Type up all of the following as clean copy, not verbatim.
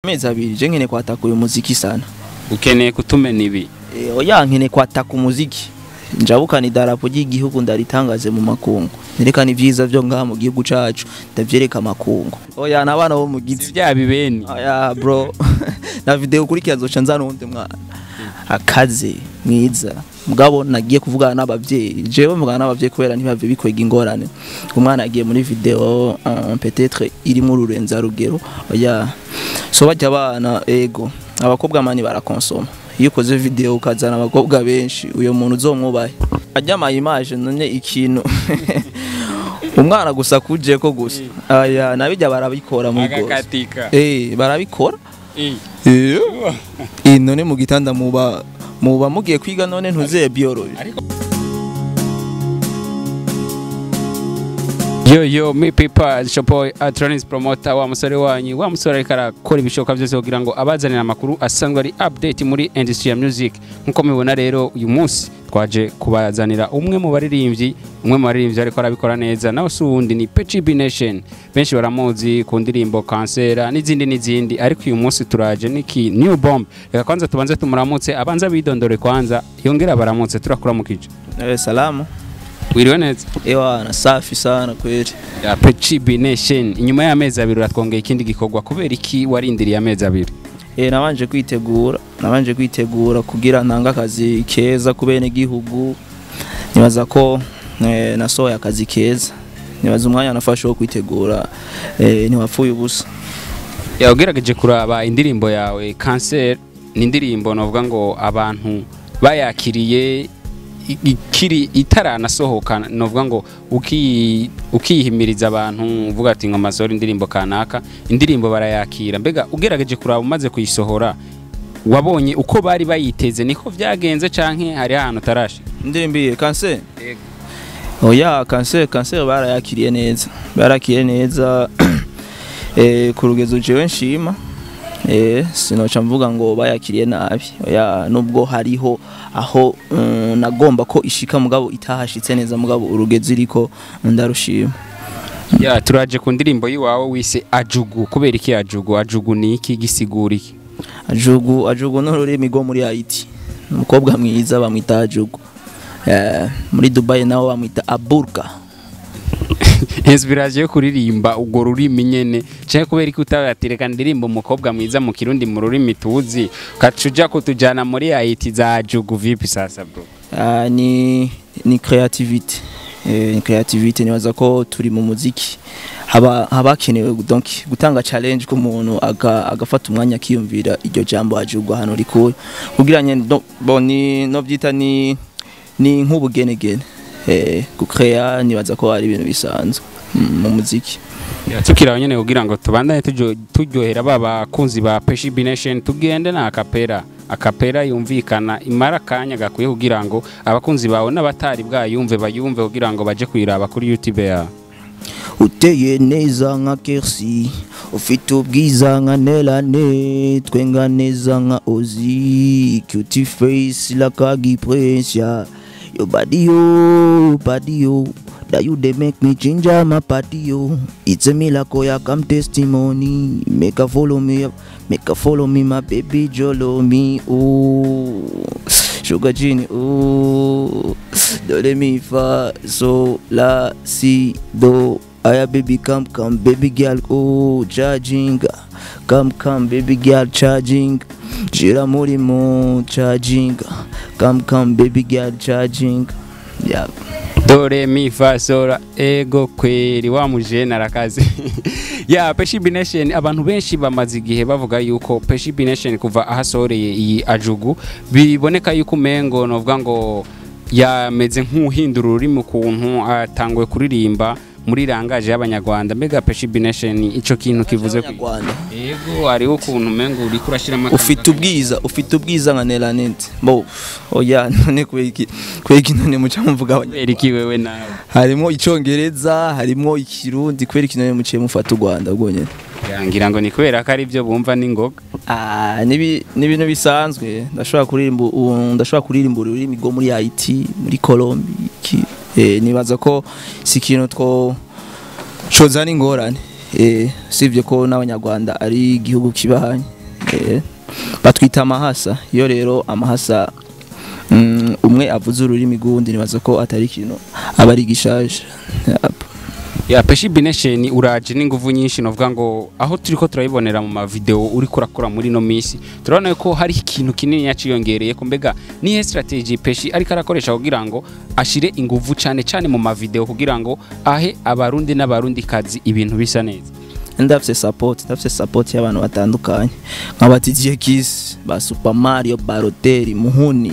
Amezi 2 je nkene kwataka uyu muziki sana. Ukeneye kutumena ibi? Oya, nkene kwataka umuziki. Njabukana idarapo ry'igihugu ndaritangaze mu makungu. Nerekana ivyiza vyo ngaha mu gihugu cacu, ndavyereka amakungu. Oya, nabana bo mu giti. Bya bibeni. Oya bro. Na video kurikira zoca nzana uwundi mwana. Akaze mwiza. Mugabo nagiye kuvugana n'abavyeyi. Jewe mvugana n'abavyeyi kubera ntibave bikwega ingorane. Umwana agiye muri video peut-être irimo ururenza rugero. Oya. So bajya abana ego. Abakobwa mani barakonsoma. Iyo ukoze video ukazana abakobwa benshi uyo muntu uzomwubahe. Ajya ama image none ikintu umwana gusa kuje ko gusa. Aya nabijya barabikora muri gose. Agakatika. Barabikora. None mu gitanda muba mugiye kwiga none ntuzeye biology. Yo yo mi people shopo Atronis promoter wa musore wanyu wa musore ariko arakora ibishoboka byose kugira ngo abazanire amakuru asanzwe ari update muri industry ya music. Nkuko mubibona rero uyu munsi twaje kubazanira umwe mu baririmbyi ariko arabikora neza, nawe si uwundi ni Peshy B Nation. Benshi baramuzi ku ndirimbo Kansera n'izindi, ariko uyu munsi turaje niki new bomb. Reka kwanza tubanze tumuramutse, abanza bidondore kwanza yongera baramutse. Turakuramukije. Salamu. Wiriwe neza? Ewa, na safi sana kweli. Ya Peshy B Nation, inyuma y'amezi 2 uratwongeye ikindi gikorwa, kubera iki warindiriye amezi 2? Nabanje kwitegura kugira ntanga akazi keza kubene gihugu. Nibaza ko nasohoye akazi keza. Nibaza umwanya nafashe wo kwitegura ntiwapfuye ubusa. Ya ugerageje kuraba indirimbo yawe Cancer, ni indirimbo novuga ngo abantu bayakiriye ikiri itaranasohoka, novuga ngo ukihimiriza abantu uvuga ati ngo mazori indirimbo kanaka, indirimbo barayakira. Mbega ugerageje kuraba umaze kuyisohora wabonye uko bari bayiteze niko vyagenze canke hari ahantu tarashe? Indirimbo iye Cancer? Yego. Oya, Cancer barayakiriye neza. Barakiriye neza ku rugezo jewe nshima. Sinoca mvuga ngo bayakiriye nabi. Oya, nubwo hariho aho nagomba ko ishika mugabo itahashitse neza, mugabo urugezo iriko ndarushima. Ya turaje ku ndirimbo yiwawe wise Ajugu. Kubera iki Ajugu? Ajugu ni iki, gisigura iki? Ajugu n'ururimi rwo muri Haiti. Umukobwa mwiza bamwita Ajugu. Muri Dubai naho bamwita Aburka. Inspiration yo kuririmba ugo rurimi nyene cyo kubera iki utabatireka ndirimbo umukobwa mwiza mu Kirundi mu rurimi tuzi kacuja kutujana muri Haiti za Ajugu vipi sasa bro? Ni creativity. Ni creativity, nibaza ko turi mu muziki habakenewe donc gutanga challenge ku muntu agafata umwanya akiyumvira iryo jambo Ajugu hano rikuye kugira nyene bon ni no byita ni nk'ubugenegene. Gukrea nibaza ko ari ibintu bisanzwe mu muziki. Tukira nyene kugira ngo tubandanye turyohera babakunzi ba Peshy B Nation, tugende na akapera yumvikana imara kanya gakwiye kugira ngo abakunzi bawe n'abatari bwayumve bayumve kugira ngo baje kuyiraba kuri YouTube ya. Uteye neza nka Kersi, ufite ubwiza nka Nelane, twenga neza nka Ozi, cutie face like a prince. Yo body yo, that you they make me ginger my party yo. It's a miracle, ya come testimony. Make her follow me, make her follow me, my baby jolo me. Oh, sugar genie, oh, do re mi fa so la si do. Aya baby come come baby girl, oh charging, come come baby girl charging. Jira murimo charging, come come baby girl charging. Yeah. Do re mi fa sol ego kweri wa mujene arakaze. Ya Peshy B Nation, abantu benshi bamaze igihe bavuga yuko Peshy B Nation kuva ahasoreye iyi Ajugu biboneka yuko umengo novuga ngo yameze nk'uhindura ururimi ukuntu atanguye kuririmba muri rangaje y'abanyarwanda. Mbega Peshy B Nation ico kintu kivuze ku Rwanda? Yego, ari ukuntu umengo uri kurashira ufite ubwiza nka Nelanete. Bo oya none kweki none muca mvuga abanyarwanda iki wewe nawe? Harimo icongereza, harimo ikirundi, kweri iki none muciye mufata u Rwanda bwonyene? Ngira ngo ni kubera ko ari byo bumva n'ingoga. Ni ibintu bisanzwe. Ndashobora kuririmba ururimi rwo muri Haiti, muri Colombia. Nibaza ko si ikintu two cozana ingorane. Sivyo ko n'abanyarwanda ari igihugu kibahanye. Batwita amahasa. Iyo rero amahasa umwe avuze ururimi rw'uwundi, nibaza ko atari ikintu aba ari gishaje. Ya Peshi B Nation, uraje n'inguvu nyinshi. Novuga ngo aho turiko turabibonera mu ma video uriko urakora muri no minsi, turabona ko hari ikintu kinini yaciyongereye ko. Mbega nihe strategy Peshi ariko arakoresha kugira ngo ashire inguvu cane cane mu ma video, kugira ngo ahe Abarundi n'Abarundi kazi ibintu bisa neza? Ndafise support, ndafise support y'abantu batandukanye, nk'aba TJ Kiss, ba Super Mario Balotelli, Muhuni,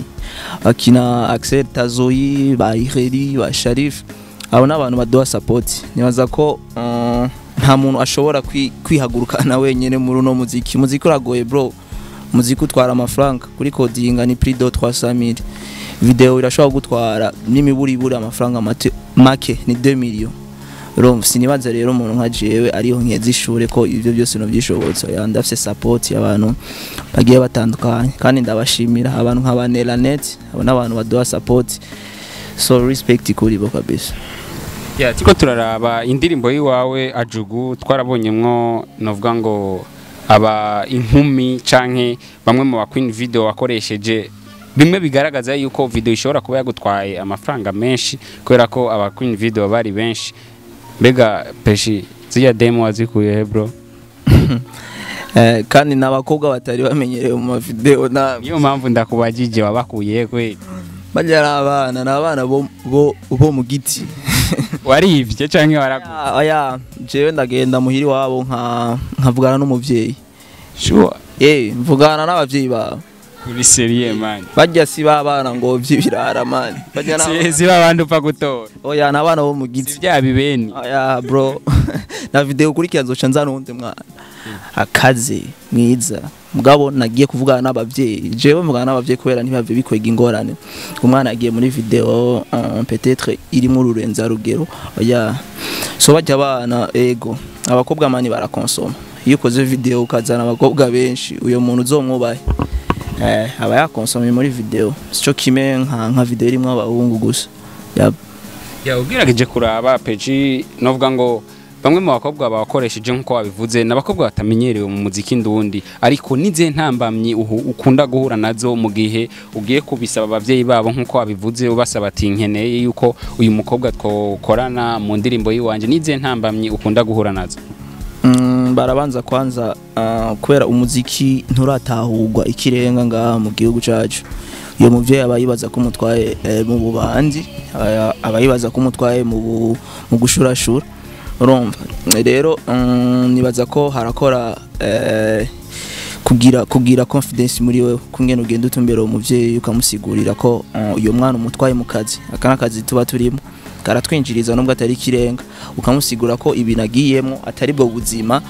bakina Axel Tazoyi, ba Iheri, ba Sharif. Abo n'abantu baduha support. Nibaza ko nta muntu ashobora kwihagurukana wenyene muri uno muziki. Muziki uragoye bro, muziki utwara amafaranga. Kuri coding ni plus de 300,000, video irashobora gutwara n'imiburiburi amafaranga make ni 2 millions. Urumva, sinibaza rero umuntu nka jewe ariho nkeza ishure ko ivyo byose no byishobotse. Ya, ndafise support y'abantu bagiye batandukanye kandi ndabashimira, abantu nka ba Nelanet. Abo n'abantu baduha support, so respect kuri bo kabisa. Ya, tiko turaraba indirimbo yiwawe Ajugu, twarabonyemwo novuga ngo aba inkumi canke bamwe mu ba queen video wakoresheje, bimwe bigaragaza yuko video ishobora kuba yagutwaye amafaranga menshi kubera ko aba queen video bari benshi. Mbega Peshi, ziriya demo wazikuye he bro? Kandi n'abakobwa batari bamenyerewe mu mavideo na Niyo mpamvu ndakubajije, wabakuye he kweli? Barya ari abana, ni abana bo mu giti. Warivye canke waraguze? Oya, jewe ndagenda muhiri wabo nkavugana n'umuvyeyi. Sure? Mvugana n'abavyeyi babo. Uri sérieux man? Barya si babana ngo vy'ibirara man, barya Si si babandi upfa gutora? Oya, ni abana bo mu Si giti. Bya bibeni? Oya bro, na video ukurikira nzoca nzana uwundi mwana akaze mwiza. Mugabo nagiye kuvugana n'abavyeyi, jewe mvugana n'abavyeyi kubera ntibave bikwega ingorane, umwana agiye muri video peut-être irimo ururenza rugero. Oya, so bajya abana, ego abakobwa mani barakonsoma. Iyo ukoze video ukazana abakobwa benshi, uyo muntu uzomwubahe, aba yakonsomye muri video. Sico kimwe nka video irimwo abahungu gusa. Yep. Ya, ugerageje kuraba Peshi, novuga ngo bamwe mu bakobwa bakoresheje, nkuko wabivuze, n'abakobwa batamenyerewe mu muziki ndundi, ariko nize ntambamyi ukunda guhura nazo mu gihe ugiye kubisaba abavyeyi babo, nkuko wabivuze, ubasaba ati nkeneye yuko uyu mukobwa twokorana mu ndirimbo yiwanje, nize ntambamyi ukunda guhura nazo? Barabanza kwanza kubera umuziki nturatahurwa ikirenga ngaha mu gihugu cacu. Iyo muvyeyi aba yibaza ko umutwaye mu bubanzi, aba yibaza ko umutwaye mu gushurashura. Urumva rero, nibaza ko harakora kugira confidence muri wewe, kungene ugenda utumbera uwo muvyeyi, ukamusigurira ko uyo mwana umutwaye mu kazi. Aka n'akazi tuba turimo karatwinjiriza nubwo atari ikirenga. Ukamusigura ko ibintu agiyemo atari bwo buzima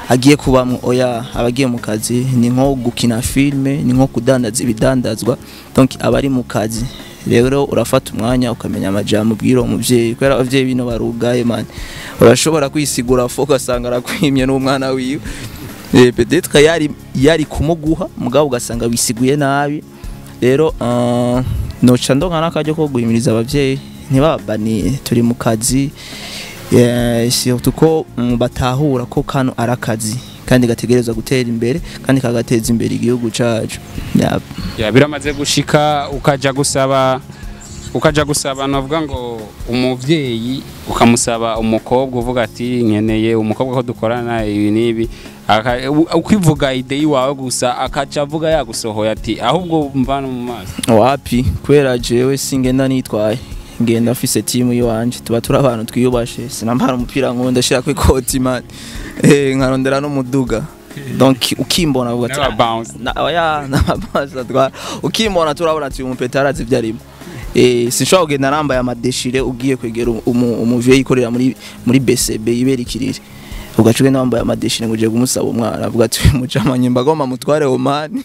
agiye kubamwo. Oya, abagiye mu kazi ni nko gukina filme, ni nko kudandaza ibidandazwa, donc aba ari mu kazi. Rero urafata umwanya ukamenya amajambo ubwira uwo muvyeyi, kubera abavyeyi bino barugaye man. Urashobora kwisigura fo ugasanga arakwimye n'umwana wiwe. Peut-être yari kumuguha, mugabo ugasanga wisiguye nabi. Rero noca ndonka n'akaryo ko guhimiriza abavyeyi ntibabaniye, turi mu kazi, surtout ko batahura ko kano ari akazi kandi gategerezwa gutera imbere kandi kagateza imbere igihugu cacu. Yeah. Ya, biramaze gushika ukaja gusaba navuga ngo umuvyeyi, ukamusaba umukobwa, uvuga ati nkeneye umukobwa ko dukorana ibi n'ibi, ukivuga idée iwawe gusa, akaca avuga yagusohoye ati ahubwo mvana mu maso? Wapi, kubera jewe singenda nitwaye, ngenda mfise team yiwanje. Tuba turi abantu twiyubashe. Sinambara umupira ngo ndashira ku ikoti man, nkarondera n'umuduga. Donc ukimbona avuga ati N'aba bounce. Na oya, n'ababounce atwara. Ukimbona turabona ati uyu mupeta arazi ibyo arimo. Sinshobora kugenda nambaye amadéchirés. Ugiye kwegera umuvyeyi ikorera muri BCB ibera ikiriri, ugaca ugenda wambaye amadéchirés ngo ugiye kumusaba umwana, avuga ati uyu mujama nyimba agomba mutware Oman.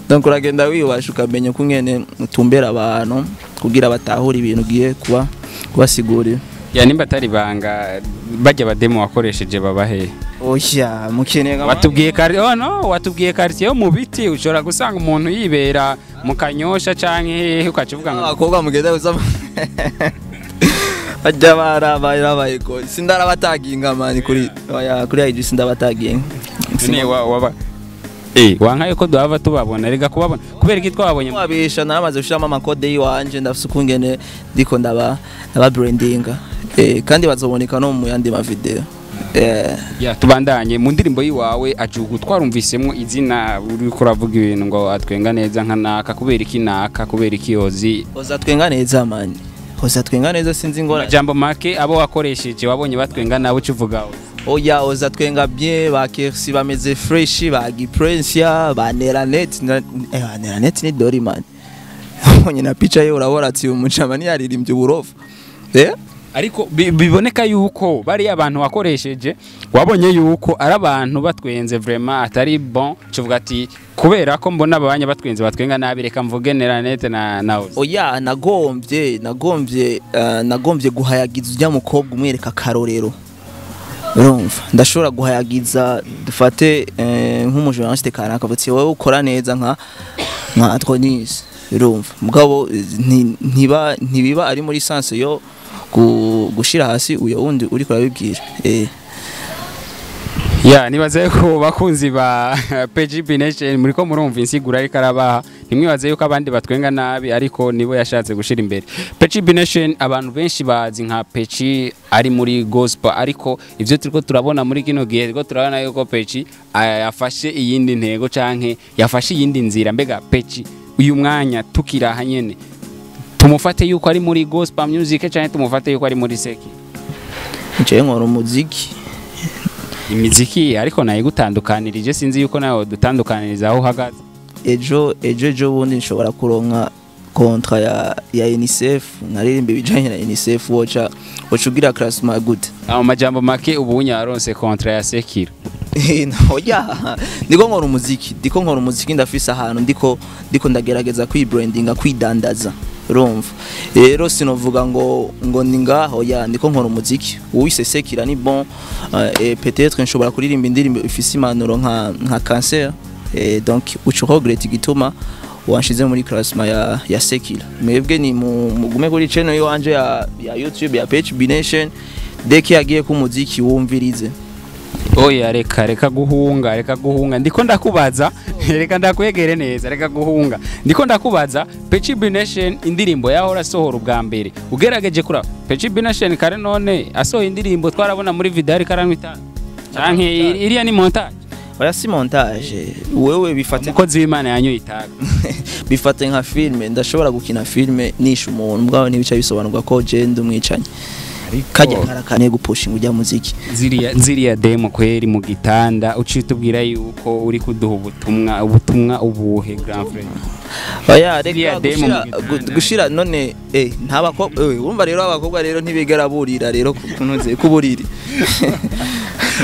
Donc uragenda wiyubasha, ukamenya uko ingene utumbera abantu kugira batahure ibintu ugiye kuba kubasigurira. Ya, nimba atari ibanga, bajya bademo wakoresheje babahe? Oya, mukeneye nka Watubwiye kari, oh no, watubwiye quartier yo mu biti. Ushobora gusanga umuntu yibera mu Kanyosha canke hehe, ukaca uvuga ngo Abakobwa mugenda gusa bajya barabaye ko sindarabataginga man kuri, oya, kuri IG sindabataginga. None waba Wankaye ko duhava tubabona, rega kubabona kubera iki twababonye. Wabisha naramaze gushiramo amakode yiwanje, ndafise ukungene ndiko ndaba brandinga, kandi bazoboneka no mu yandi ma video. Ya tubandanye mu ndirimbo yiwawe Ajugu, twarumvisemwo izina uriko uravuga ibintu ngo atwenga neza nka naka, kubera iki naka, kubera iki Ozi? Oza twenga neza man, Oza twenga neza, sinzi ngora jambo make abo wakoresheje wabonye batwenga nawe ucuvuga. Oya Oza twenga bien, ba Kersi bameze fresh, ba Giprencia, ba Neranet, Neranet ni dori man. Ubonye na picha ye urabora ati umucama ntiyaririmbye uburofa. Ariko biboneka yuko bari abantu wakoresheje wabonye yuko ari abantu batwenze vraiment atari bon, tuvuga ati kubera ko mbona abanya batwenze batwenga nabi reka mvuge Neranet na Ozi. Oya nagombye guhayagiza ujya mukobwa umwereka karorero. Urumva ndashobora guhayagiza dufate nk'umujournaliste kanaka avuze wowe ukora neza nka Atronis, urumva mugabo ntibiba ari muri sense yo gushira hasi uyo wundi uri kurabibwira. Ya nibaze ko bakunzi ba PGB Nation muri ko murumva insigura ariko arabaha, nimwibaze yuko abandi batwenga nabi ariko nibo yashatse gushira imbere. PGB Nation abantu benshi bazi nka Peci ari muri gospel, ariko ivyo turiko turabona muri kino gihe rwo turabona yuko Peci yafashe iyindi ntego canke yafashe iyindi nzira. Mbega Peci uyu mwanya tukiraha nyene tumufate yuko ari muri gospel music canke tumufate yuko ari muri seki? Nje nkora umuziki, imiziki ariko naye gutandukanirije, sinzi yuko nawe dutandukaniriza aho uhagaze. Ejo bundi nshobora kuronka kontra ya UNICEF, naririmba ibijanye na UNICEF, woca ugira classement good. Aho majambo make ubu unyaronse kontra ya Sekiro. Oya ndiko nkora umuziki, ndafise ahantu ndiko ndagerageza kwibrandinga, kwidandaza, urumva rero sinovuga ngo ni ngaho ya ndiko nkora umuziki uwise Sekira ni bon, et peut-être nshobora kuririmba indirimbo ifise impanuro nka cancer, et donc uco regret igituma wanshize muri classement ya Sekira. Mwebwe ni mugume kuri channel yiwanje ya YouTube ya PHB Nation, deke yagiye ku muziki wumvirize. Oya reka guhunga, ndiko ndakubaza, reka ndakwegere neza, reka guhunga, ndiko ndakubaza PHB Nation indirimbo yahora sohora ubwa mbere ugerageje kura PHB Nation kare none asohoye indirimbo twarabona muri video ari karanywa itabi canke iriya ni montage? Oya si montage, wewe bifate umukozi w'Imana yanyoye itabi bifate nka filme, ndashobora gukina filme nisha umuntu mugabo ntibica bisobanurwa ko je ndi umwicanyi. Kajya karakane gupushinga ujya muziki ziriya demo kweri mu gitanda ucitubwira yuko uri kuduha ubutumwa ubuhe grand frère? Oya reka gushira none ntabako urumva rero abakobwa rero ntibigera burira rero kuntuze kuburiri.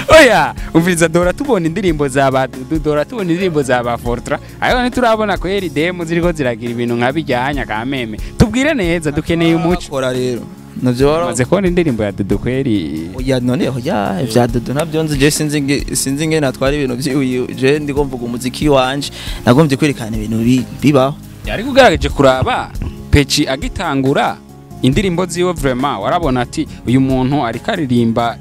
Oya umviriza dora tubona indirimbo za ba Dudu, dora tubona indirimbo za ba Fortra, ayo ntiturabona kweri demo ziriko ziragira ibintu nka bijyanya kameme. Tubwire neza dukeneye umuco. Kora rero navyo maze kubona indirimbo ya Dudu kweri. Oya none oya vya Dudu navyo nzi je sinzi nge natwara ibintu vyiwe, je ndiko mvuga umuziki wanje nagombye kwerekana ibintu bibaho. Yari kugaragaje kuraba Peci agitangura indirimbo ziwe vraiment warabona ati uyu muntu ariko aririmba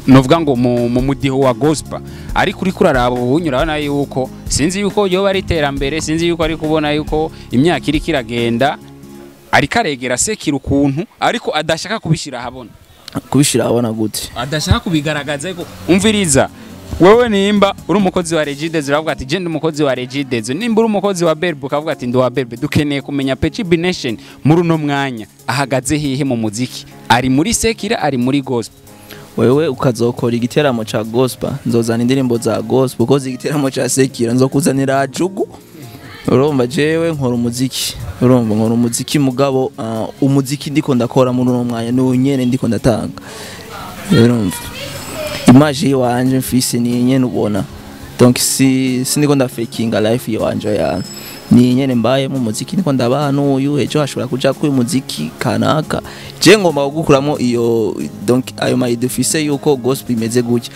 novuga ngo mu mudiho wa gospel, ariko uri kuraraba ubunyura urabona yuko sinzi yuko yoba ari iterambere, sinzi yuko ari kubona yuko imyaka iri kiragenda ariko aregera Sekira ukuntu ariko adashaka kubishira ahabona. Kubishira ahabona gute? Adashaka kubigaragaza. Ariko umviriza wewe nimba uri umukozi wa Regidezo uravuga ati je ndi umukozi wa Regidezo, nimba uri umukozi wa Berbe ukavuga ati ndi wa Berbe. Dukeneye kumenya PHB Nation muri uno mwanya ahagaze hehe mu muziki, ari muri Sekira ari muri gospel? Wewe ukazokora igiteramo ca gospel nzozana indirimbo za gospel, ukoze igiteramo ca Sekira nzokuzanira Ajugu. Urumva jewe nkora umuziki, urumva nkora umuziki mugabo umuziki ndiko ndakora muri uno mwanya ni nyene ndiko ndatanga. Urumva image yiwanje mfise ni nyene ubona, donc si ndiko ndafakinga life yiwanje ya ni nyene mbaye mu muziki ndiko ndabaha n'uyu ejo hashobora kuja ku muziki kanaka. Je ngomba gukuramo iyo donc ayo ma idée yuko gospel imeze gutya.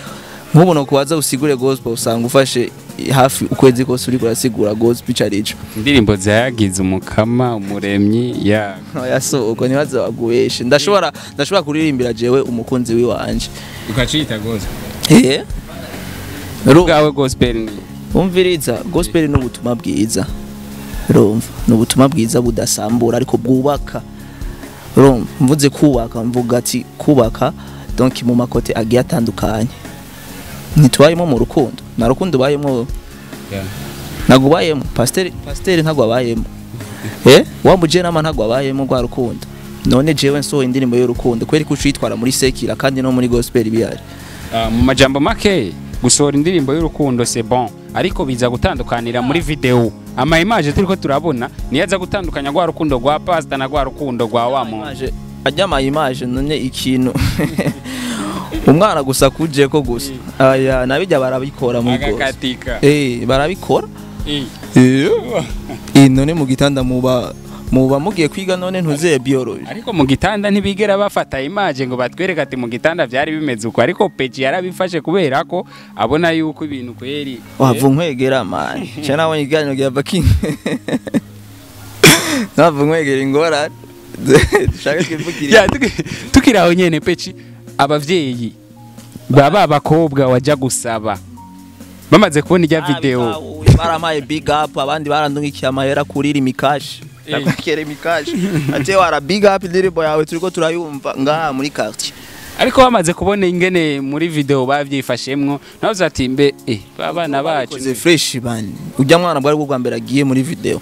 Nkubona kubaza usigure gospel usanga ufashe hafi ukwezi kose uri kurasigura gospel carico. Indirimbo zayagize umukama umuremyi ya oya so uko nibaza baguheshe. Ndashobora kuririmbira jewe umukunzi wiwanje ukacita gospel. Rugawe gospel ni Umviriza, gospel ni ubutumwa bwiza, urumva, ni ubutumwa bwiza budasambura ariko bwubaka. Urumva, mvuze kubaka, mvuga ati kubaka donc mu makote agiye atandukanye. Ntitubayemo mu rukundo, nta rukundo ubayemo, ntabwo ubayemo. Pasiteri ntabwo abayemo, wa mujenama ntabwo abayemo rwa rukundo. None jewe nsohoye indirimbo y'urukundo, kubera ko ucitwara muri sekira kandi no muri gospel bihari. Mu majambo make, gusohora indirimbo y'urukundo c'est bon, ariko biza gutandukanira muri video. Ama image turiko turabona niyo aza gutandukanya rwa rukundo rwa pastor na rwa rukundo rwa wa muntu. Ajya ama image none ikintu umwana gusa kuje ko gusa aya nabijya barabikora muri gospel. Barabikora. None mu gitanda muba mugiye kwiga none ntuzeye biology. Ariko mu gitanda ntibigera bafata image ngo batwereka ati mu gitanda byari bimeze uko, ariko Pechi yarabifashe kubera ko abona yuko ibintu kweri. Wava nkwegera man. Cyo nawe iganyo gya baking. Nava nkwegera ingora. Dushaka twivugire. Tukiraho nyene Pechi, abavyeyi baba abakobwa wajya gusaba bamaze kubona ijya video baramaye big up, abandi barandungikiye amahera kuri Rimikashi. Nakere Mikashi ate wara big up indirimbo yawe turiko turayumva ngaha muri quartier. Ariko bamaze kubona ingene muri video bavyifashemwo navuze ati mbe babana bacu bakoze fresh bani. Ujya mwana bwari bwo mbere agiye muri video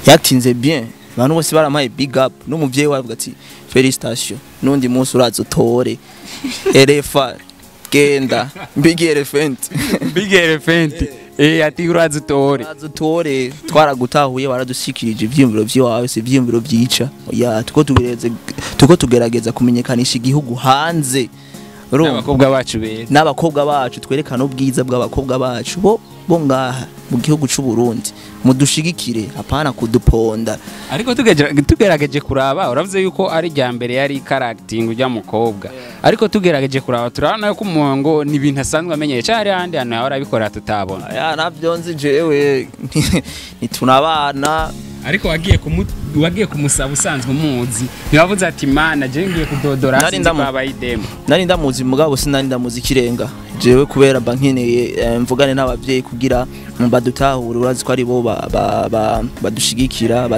yatinze bien, abantu bose baramaye big up, n'umuvyeyi wavuga ati felicitation, nundi munsi uraza utore elephant genda big elephant big elephant. Ati uraza utore, uraza utore, twaragutahuye, baradushikirije ivyiyumviro vyiwawe, si ivyiyumviro vyica. Ya tuko tugerageza kumenyekanisha igihugu hanze. N'abakobwa bacu beza, n'abakobwa bacu twerekana ubwiza bw'abakobwa bacu bo ngaha mu gihugu c'u Burundi. Mudushigikire, hapana kuduponda. Ariko tugerageje kuraba, uravuze yuko ari rya mbere yari characting ujya mukobwa, ariko tugerageje kuraba turabona yuko umuntu ni ibintu asanzwe amenyeye cyari handi hano yahora abikora tutabona. Ya navyo nzi jewe nitunabana. Ariko wagiye kumusaba usanzwe umuzi, ntiwavuze ati mana je ngiye kudodora sinzi babaye idemo. Nari ndamuzi mugabo sinari ndamuzi kirenga jewe, kubera mba nkeneye mvugane n'abavyeyi kugira badutahure, urazi ko ari bo badushigikira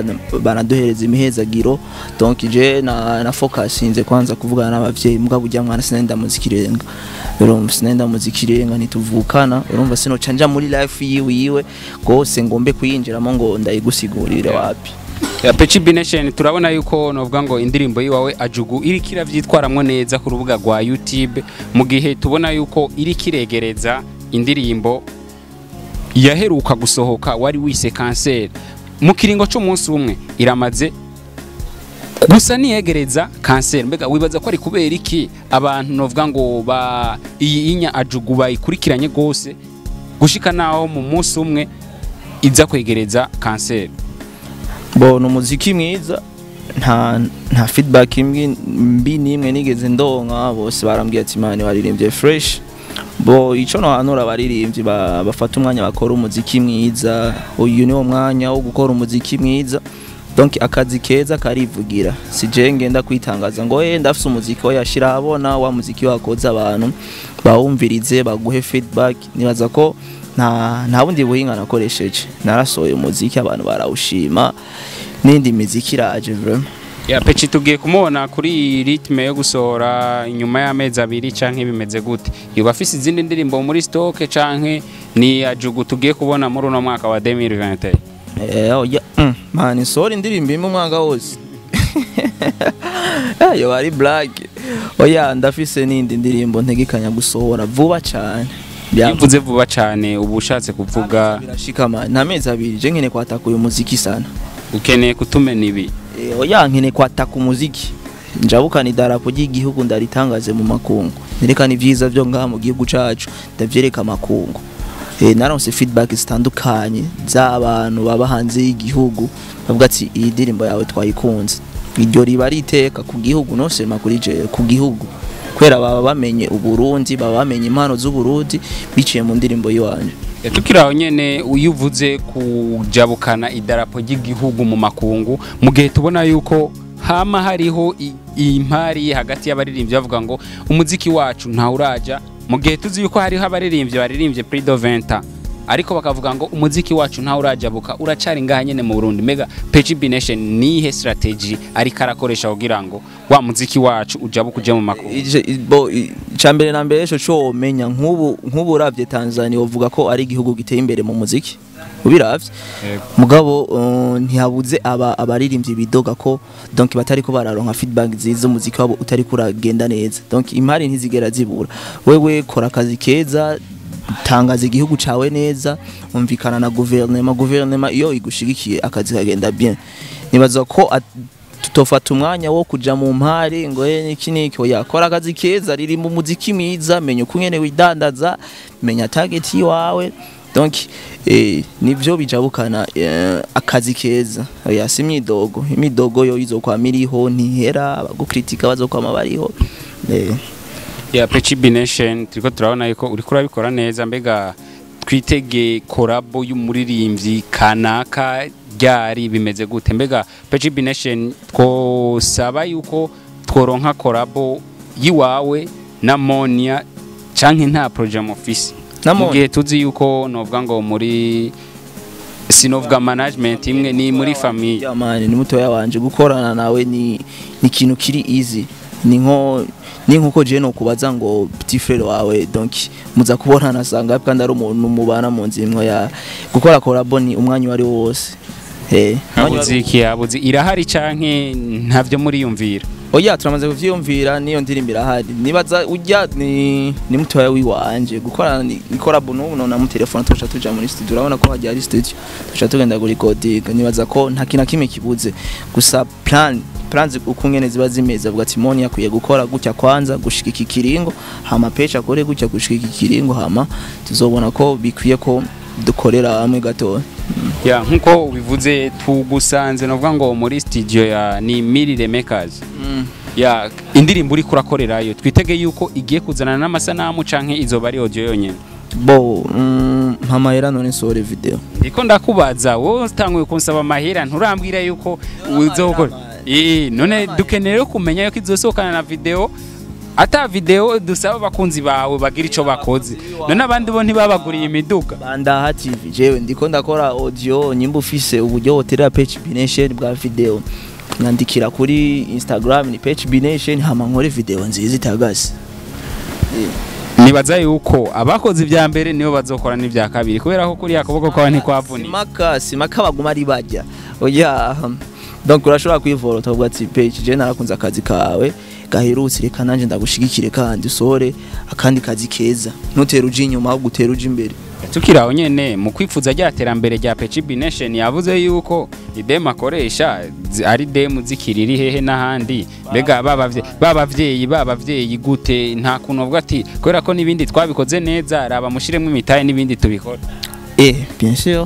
banaduhereza imihezagiro. Donc je na focusinze kwanza kuvugana n'abavyeyi, mugabo ujya mwana sinari ndamuzi kirenga. Urumva sinari ndamuzi kirenga, nituvukana, urumva sinoca nja muri life yiwe gose ngombe kuyinjiramo ngo ndayigusigurire wapi. Ya Pechi B Nation, turabona yuko novuga ngo indirimbo yiwawe Ajugu iriko iravyitwaramwo neza ku rubuga rwa YouTube, mu gihe tubona yuko iri kiregereza indirimbo yaheruka gusohoka wari wise Kanseri mu kiringo c'umunsi umwe iramaze gusa niyegereza Kanseri. Mbega wibaza ko ari kubera iki abantu novuga ngo ba iyi inya Ajugu bayikurikiranye gose gushika naho mu munsi umwe iza kwegereza Kanseri? Bo no muziki mwiza, nta feedback mbi nimwe nigeze ndonka, bose barambwiye ati mani waririmbye fresh. Bo ico no hanura abaririmbyi bafata umwanya bakora umuziki mwiza, uyu niwo mwanya wo gukora umuziki mwiza. Donc akazi keza karivugira, si je ngenda kwitangaza ngo ndafise umuziki yashira abona wa muziki wakoza abantu bawumvirize baguhe feedback. Nibaza ko nta bundi buhinga nakoresheje, narasohoye umuziki abantu barawushima, n'indi miziki iraje vraiment. Ya Pechi tugiye kumubona kuri ritme yo gusohora inyuma y'amezi abiri canke bimeze gute? Yoba afise izindi ndirimbo muri stock canke ni Ajugu tugiye kubona muri uno mwaka wa 2021? Oya man, sohora indirimbo imwe umwaka wose. Yo bari black. Oya ndafise n'indi ndirimbo ntegekanya gusohora vuba cyane. Bivuze vuba cyane ubu ushatse kuvuga birashika man, nta mezi abiri je nkene kwataka uyu muziki sana. Ukeneye kutumena ibi? Oya nkene kwataka umuziki, njabukana idarapo ry'igihugu ndaritangaze mu makungu, nerekana ivyiza byo ngaha mu gihugu cacu ndavyereka amakungu. Naronse feedback zitandukanye z'abantu baba hanze y'igihugu bavuga ati iyi ndirimbo yawe twayikunze. Iryo riba riteka ku gihugu, no sema kuri je ku gihugu, kwera baba bamenye Uburundi, baba bamenye impano z'Uburundi biciye mu ndirimbo yiwanje. Tukiraho nyene uyuvuze kujabukana idarapo ry'igihugu mu makungu, mu gihe tubona yuko hama hariho impari hagati y'abaririmbyi bavuga ngo umuziki wacu nta uraja, mu gihe tuzi yuko hariho abaririmbyi baririmbye Prix de 20 Ariko bakavuga ngo umuziki wacu ntawe urajabuka, uracari ngaha nyene mu Burundi. Mega PGB Nation nihe strategy ariko arakoresha kugira ngo wa muziki wacu ujabuke uje mu makuru? Bo icambere na mbere ico co womenya, nk'ubu uravye Tanzania, uvuga ko ari igihugu giteye imbere mu muziki ubiravye. Mugabo ntihabuze aba abaririmbyi bidoga ko donc batariko bararonka feedback nziza, umuziki wabo utari kuragenda neza. Donc impari ntizigera zibura. Wewe kora akazi keza, tangaza igihugu cawe neza, umvikana na guverinoma iyo igushigikiye akazi kagenda bien. Nibaza ko tutofata umwanya wo kuja mu mpari ngo niki niki. Oya, kora akazi keza, ririmba umuziki mwiza, menya uko nyene widandaza, menya target yiwawe. Donc nivyo bijabukana akazi keza. Oya, si imyidogo. Imyidogo yo izokwama iriho, ntihera. Abagukritika bazokwama bariho. Ya PGB Nation, turiko turabona yuko uriko urabikora neza. Mbega twitege collabo y'umuririmbyi kanaka ryari? Bimeze gute? Mbega PGB Nation, twosaba yuko tworonka collabo yiwawe na Monia canke nta projet mufise? Na Mu Monia. gihe tuzi yuko novuga ngo muri sinovuga management imwe, ni muri famille. Ya man, ni mutoya wanje. Gukorana nawe ni ikintu kiri easy, ni nko ni nkuko je no kubaza ngo petit frère wawe, donc muza kubonana sanga kandi ari umuntu mubana mu nzu imwe. Ya gukora collabo ni umwanya wari wose, umwanya wari. Habuze iki? Habuze irahari canke ntavyo muriyumvira? Oya, turamaze kuvyiyumvira, niyo ndirimbo irahari. Nibaza ujya ni mutoya wiwanje. Gukorana ni collabo n'ubu nona mu telefone tuca tuja muri studio. Urabona ko hajya hari studio, tuca tugenda kuri recording. Nibaza ko nta kintu na kimwe kibuze, gusa plans uko ngene ziba zimeze, avuga ati Moni akwiye gukora gutya kwanza gushika iki kiringo, hama Pecha akore gutya gushika iki kiringo, hama tuzobona ko bikwiye ko dukorera hamwe gato. Ya, nkuko ubivuze, tugusanze novuga ngo muri studio ya ni Mirire Makers. Ya, indirimbo uri kurakorerayo, twitege yuko igiye kuzanana n'amasanamu canke izoba ari audio yonyene? Bo mpamahera none nsohore video. Ndiko ndakubaza, wowe utanguye kunsaba amahera, nturambwira yuko uzokora. None dukeneye rero kumenya yuko izosohokana na video. Ata video, dusaba abakunzi bawe bagira ico bakoze. None abandi bo ntibabaguriye imiduga? Bandaha TV, jewe ndiko ndakora audio. Nyimba ufise uburyo woterera PHB Nation bwa video, nyandikira kuri Instagram ni PHB Nation, hama nkore video nziza itagase. Nibaza yuko abakoze ibya mbere nibo bazokora n'ibya kabiri, kubera ko kuriya akaboko kwawe ntikwavunitse. Simaka baguma ari bajya. Oya, donc urashobora kwivorota uvuga ati PH, je narakunze akazi kawe gaherutse, reka nanje ndagushigikire kandi usohore akandi kazi keza. Ntutere uja inyuma, ahubwo utere uja imbere. Tukiri aho nyene mu kwifuza rya terambere rya PHB Nation, yavuze yuko idemu akoresha ari demu zikiriri hehe n'ahandi. Mbega babavyeyi gute? Nta kuntu bavuga ati kubera ko n'ibindi twabikoze neza, raba mushiremo imitahe n'ibindi tubikora? Bien sûr.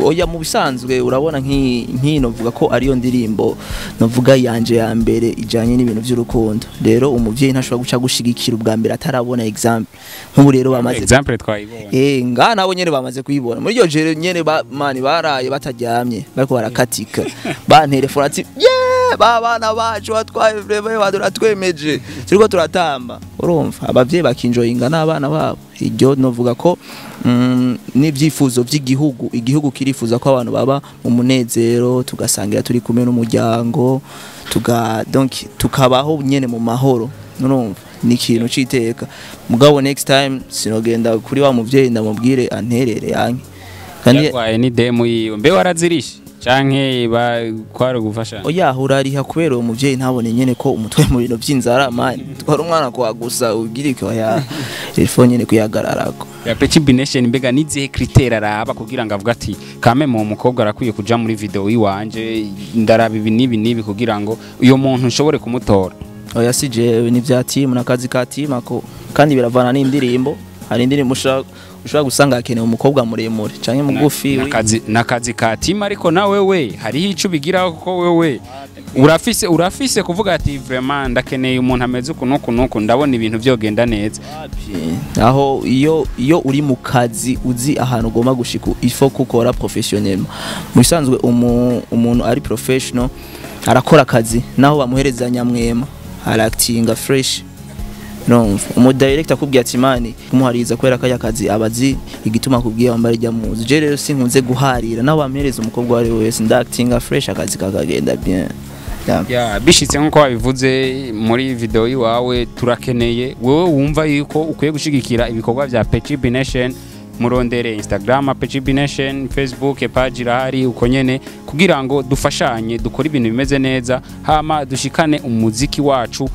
Oya, mu bisanzwe urabona nk'i novuga ko ariyo ndirimbo novuga yanje ya mbere ijanye n'ibintu by'urukundo. Rero umuvyeyi ntashobora guca gushigikira ubwa mbere atarabona example. Nk'ubu rero bamaze Example twayibonye. Nga nabo nyene bamaze kuyibona. Muri iryo joro nyene ba mani baraye bataryamye, bariko barakatika. Bantelefona ati yeah, ba bana bacu batwaye vraiment baduratwemeje. Turiko turatamba. Urumva abavyeyi bakinjoyinga n'abana babo. Iryo novuga ko n'ivyifuzo vy'igihugu, igihugu kirifuza ko abantu baba mu munezero, tugasangira turi kumwe n'umuryango, tuga donc tukabaho nyene mu mahoro. Urumva ni ikintu c'iteka. Mugabo next time sinogenda kuri wa muvyeyi ndamubwire anterere yanke kandi Yatwaye ni demu yiwe. Mbe warazirishe canke ba kwari gufasha? Oya, urariha kubera uwo muvyeyi ntabone nyene ko umutwe mu bintu vy'inzara. Man, twara umwana kwa gusa ugira iki? Oya, telefone nyene kuyagararako. Ya PHB Nation, mbega nizihe critère araba kugira ngo avuga ati kame mu mukobwa arakwiye kuja muri video yiwanje, ndaraba ibi n'ibi n'ibi kugira ngo uyo muntu nshobore kumutora? Oya, si jewe, ni vya team n'akazi ka team ako, kandi biravana n'indirimbo. Hari indirimbo ushobora gusanga hakenewe umukobwa muremure canke mugufi. Nakazi ka team, ariko na wewe hariho ico ubigiraho, kuko wewe urafise kuvuga ati vraiment ndakeneye umuntu ameze uku nuku nuku, ndabona ibintu vyogenda neza. Aho iyo uri mu kazi uzi ahantu ugomba gushika, il faut kukora professionnellement. Mu bisanzwe umuntu ari professional arakora akazi naho bamuhereza nyamwema, aractinga fresh. No, umu director akubwiye ati man, kumuhariza kubera kaya kazi abazi igituma akubwiye wambara ijya muzi. Je rero sinkunze guharira, nawe wampereza umukobwa wari wese ndactinga fresh, akazi kakagenda bien. Yeah. Ya, bishitse nkuko wabivuze muri video yiwawe, turakeneye wewe wumva yuko ukwiye gushigikira ibikorwa vya Petit B Nation, murondere Instagram Petit B Nation, Facebook page irahari uko nyene, kugira ngo dufashanye dukore ibintu bimeze neza, hama dushikane umuziki wacu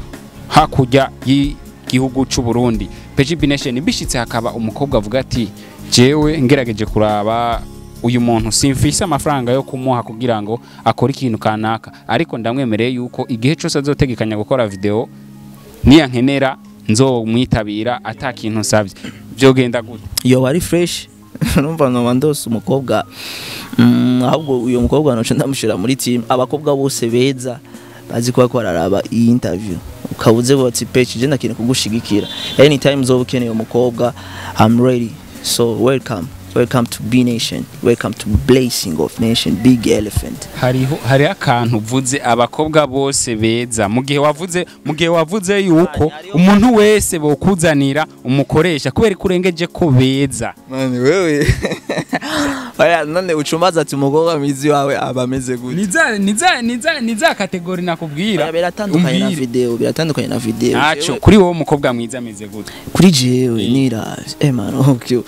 hakurya y'igihugu c'u Burundi. Petit B Nation, bishitse hakaba umukobwa avuga ati jewe ngerageje kuraba uyu muntu simfise amafaranga yo kumuha kugira ngo akore ikintu kanaka, ariko ndamwemereye yuko igihe cyose azotegekanya gukora video niyankenera nzomwitabira ata kintu nsavye, vyogenda gute? Yo, ari fresh. Urumva noba ndose umukobwa, ahubwo uyo mukobwa noca ndamushira muri team. Abakobwa bose beza bazi kuba ko bararaba iyi interview, ukabuze bati Peci, je ndakintu kugushigikira anytime uzoba ukeneye umukobwa, I'm ready. So welcome, welcome to B Nation, welcome to Blessing of Nation, Big Elephant. Hariho hari akantu uvuze, abakobwa bose beza, mu gihe wavuze yuko umuntu wese bokuzanira umukoresha, kubera ko urengeje ko beza. Mani wewe, oya, none ucumbaza ati umukobwa mwizi wawe aba ameze gute? Niza catégorie nakubwira. Oya, biratandukanye na Umbwire. video, biratandukanye na video. Naco kuri wowe umukobwa mwiza ameze gute? Kuri jewe niravye, man, okay,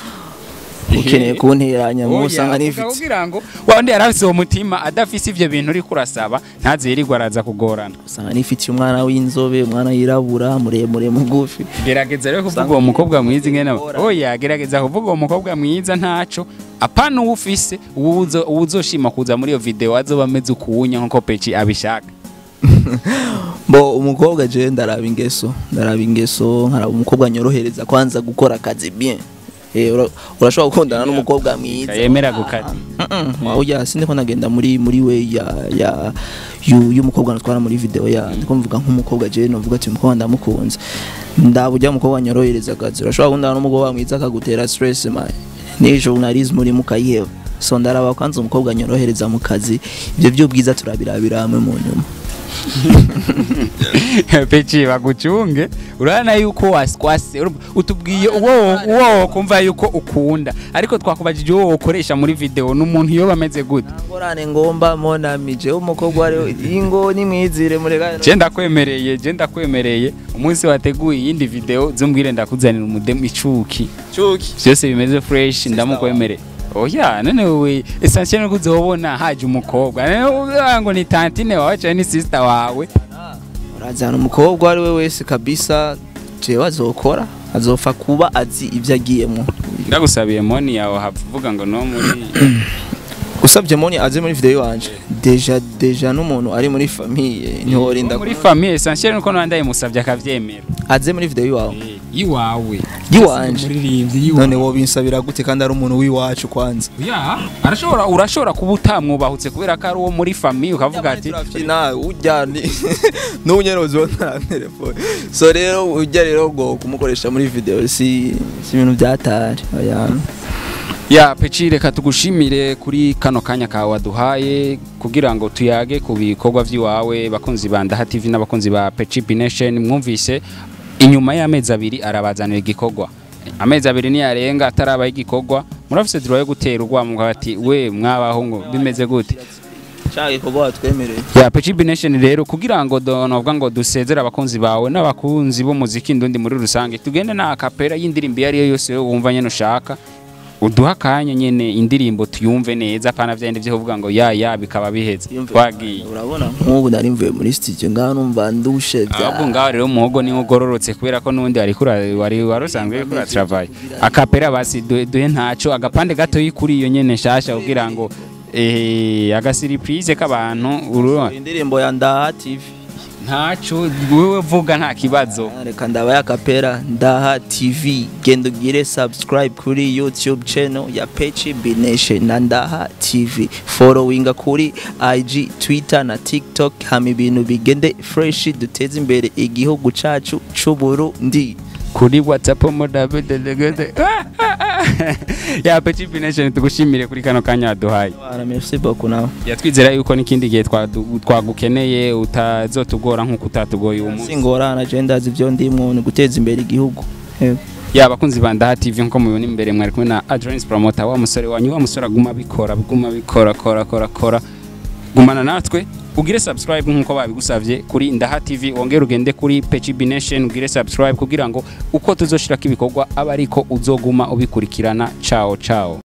ukeneye kunteranya musanga Oya, nifite kugira ngo wa wundi yarafise uwo mutima adafise ivyo bintu uriko urasaba ntazirirwa araza kugorana. Usanga nifitiye umwana w'inzobe, umwana yirabura, muremure, mugufi. Gerageza rero kuvuga uwo mukobwa mwiza ingene. Oya, gerageza kuvuga uwo mukobwa mwiza, ntaco apana uwo ufise, uwuzoshima kuza muri iyo video azoba ameze ukuwunya nkuko Peci abishaka. Bo umukobwa, je ndaraba ingeso, ndaraba ingeso, nkaraba umukobwa nyorohereza kwanza gukora akazi bien. Urashobora gukundana n'umukobwa mwiza yemera gukata. Oya, sindiko nagenda muri we ya y'umukobwa natwara muri video ya, ndiko mvuga nk'umukobwa je novuga ati umukobwa ndamukunze, ndabujya umukobwa nyorohereza akazi. Urashobora gukundana n'umukobwa mwiza akagutera stress, man, ni journalisme uri mukayiheba. So ndaraba kwanza umukobwa nyorohereza mu kazi, ibyo by'ubwiza turabirabira hamwe mu nyuma. Peci, bagucunge, urabona yuko waswase utubwiye uwo kumva yuko ukunda, ariko twakubajije uwo ukoresha muri video n'umuntu iyo bameze gute. Ngorane ngomba mon ami, je umukobwa ari ingo nimwizire mureka. Je ndakwemereye umunsi wateguye iyindi video zumbwire, ndakuzanira umudemu icuki. Cuki. Byose bimeze fresh, ndamukwemereye. Oya, none wewe essentiel nuko uzobona haje umukobwa, none uvuga ngo ni tantine wawe cyangwa ni sister wawe. Urazana umukobwa ari we wese kabisa, jewe azokora, azopfa kuba azi ibyo agiyemo. Ndagusabiye moni yawe havuga ngo no muri Usabye moni aze muri video wanje, déjà n'umuntu ari muri famille ntiworinda. Muri famille, essentiel nuko nanda yimusabye akavyemera. Aze muri video yawe? Iwawe. Iwanje? Muririmbyi iwawe. None wobinsabira gute kandi ari umuntu w'iwacu kwanza? Ya, arashobora, urashobora kuba utamwubahutse kubera ko ari uwo muri famille, ukavuga ati na ujya ni n'ubu uzobona telefone. So rero ujya rero ngo kumukoresha muri video si ibintu byatari, oya. Ya Peci, reka tugushimire kuri kano kanya kawe waduhaye kugira ngo tuyage ku bikorwa vy'iwawe. Bakunzi ba Ndaha TV n'abakunzi ba Peci B Nation, mwumvise inyuma y'amezi 2 arabazanira igikorwa. Amezi 2 niyarenga atarabaho igikorwa, murafise droit yo gutera urwamo ati we mwabaho ngo bimeze gute. Cya gikorwa watwemereye. Ya Peci B Nation, rero kugira ngo novuga ngo dusezere abakunzi bawe n'abakunzi b'umuziki ndundi muri rusange, tugende na acapella y'indirimbo iyo ariyo yose wumva nyene ushaka, uduha akanya nyene indirimbo tuyumve neza, apana vyende vyo kuvuga ngo ya bikaba biheze wagiye. Urabona nk'ubu nari mvuye muri studio ngaho numva ndushe bya Ahubwo ngaho rero umuhogo niwo ugororotse kubera ko n'undi wari warusanzwe uriko uratravaille. Acapella basi duhe ntaco agapande gato kuri iyo nyene nshasha kugira ngo agasurprise k'abantu urubona. Indirimbo ya Ndaha TV. Ntaco, wewe vuga nta kibazo. Reka ndabaye acapella. Ndaha TV, genda ugire subscribe kuri YouTube channel ya Pechi B Nation na Ndaha TV, followinga kuri IG, Twitter na TikTok, hama ibintu bigende fresh, duteze imbere igihugu cacu c'u Burundi. Kuri WhatsApp mudabedelegede. Ya Petit B Nation, tugushimire kuri kano kanya waduhaye. Bana, merci beaucoup nawe. Yatwizera yuko n'ikindi gihe twagukeneye utazotugora nk'uko utatugoye uyu munsi. Singorana, je ndazi ibyo ndimwo ni guteza imbere igihugu. Yego. Ya, abakunzi ba Ndaha TV, nkuko mubibona imbere mwari kumwe na Adrence Promoter, wa musore wanyu, wa musore aguma bikora, aguma bikora, kora kora kora. Gumana natwe, ugire subscribe nkuko babigusavye kuri Ndaha TV, wongere ugende kuri Petit B Nation ugire subscribe kugira ngo uko tuzoshirako ibikorwa abe ariko uzoguma ubikurikirana. Ciao ciao.